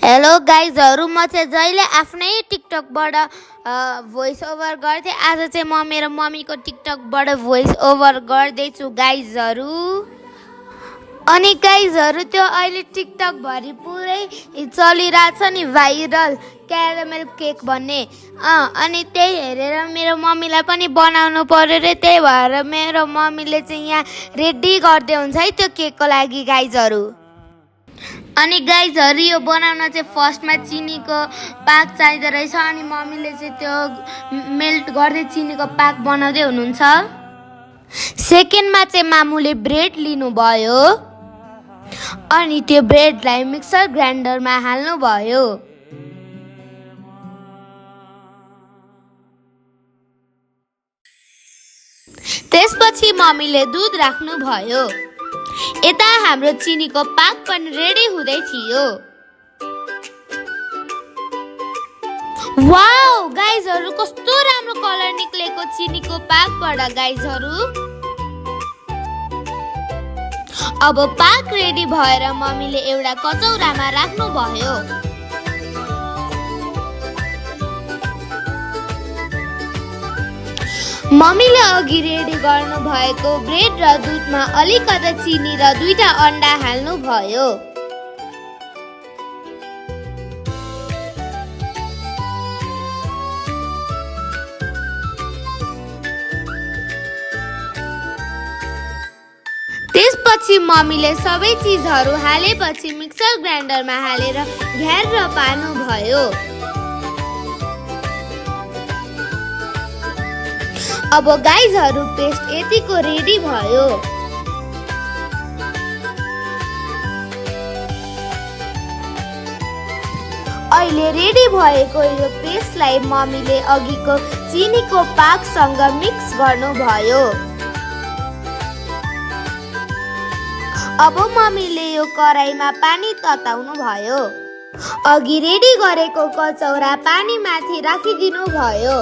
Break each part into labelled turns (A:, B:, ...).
A: Hello गाइजहरु, म चाहिँ जहिले आफ्नै टिकटकबाट भोइस ओभर गर्थे। आज चाहिँ म मेरो मम्मीको टिकटकबाट भोइस ओभर गर्दैछु गाइजहरु। अनि गाइजहरु, त्यो अहिले टिकटक भरि पुरै चलिरहेछ नि भाइरल क्यारामेल केक भन्ने। अनि त्यही हेरेर मेरो मम्मीलाई पनि बनाउनु पर्यो रे। त्यही भएर मेरो मम्मीले चाहिँ यहाँ रेडी गर्दै हुन्छ है त्यो केकको लागि गाइजहरु। अनि गाइजहरु, यो बनाउन चाहिँ फर्स्टमा चिनीको पाक चाहिँदो रहेछ। अनि मम्मीले चाहिँ त्यो मेल्ट गर्दै चिनीको पाक बनाउँदै हुनुहुन्छ। सेकेन्डमा चाहिँ मामुले ब्रेड लिनुभयो अनि त्यो ब्रेडलाई मिक्सर ग्राइन्डरमा हाल्नुभयो। त्यसपछि मम्मीले दुध राख्नुभयो। यता हाम्रो चिनीको पाक पनि रेडी हुँदै थियो। वाउ गाइजहरु, कस्तो राम्रो कलर निक्लेको चिनीको पाकबाट गाइजहरु। अब पाक रेडी भएर मम्मीले एउटा कचौरामा राख्नुभयो। मम्मीले अघि रेडी गर्नु भएको ब्रेड र दुधमा अलिकति चिनी र 2टा अन्डा हाल्नुभयो। त्यसपछि मम्मीले सबै चीजहरू हालेपछि मिक्सर ग्राइन्डरमा हालेर घ्यार पार्नुभयो। अब गाइजहरु, पेस्ट यतिको रेडी भयो। अहिले रेडी भएको यो पेस्टलाई मम्मीले अघिको चिनीको पाकसँग मिक्स गर्नुभयो। अब मम्मीले यो कराईमा पानी तताउनु भयो। अघि रेडी गरेको कचौरा पानीमाथि राखिदिनु भयो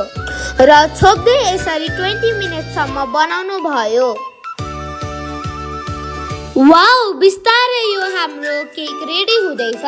A: र छोप्दै यसरी 20 मिनेटसम्म बनाउनु भयो। वाउ, बिस्तारै यो हाम्रो केक रेडी हुँदैछ।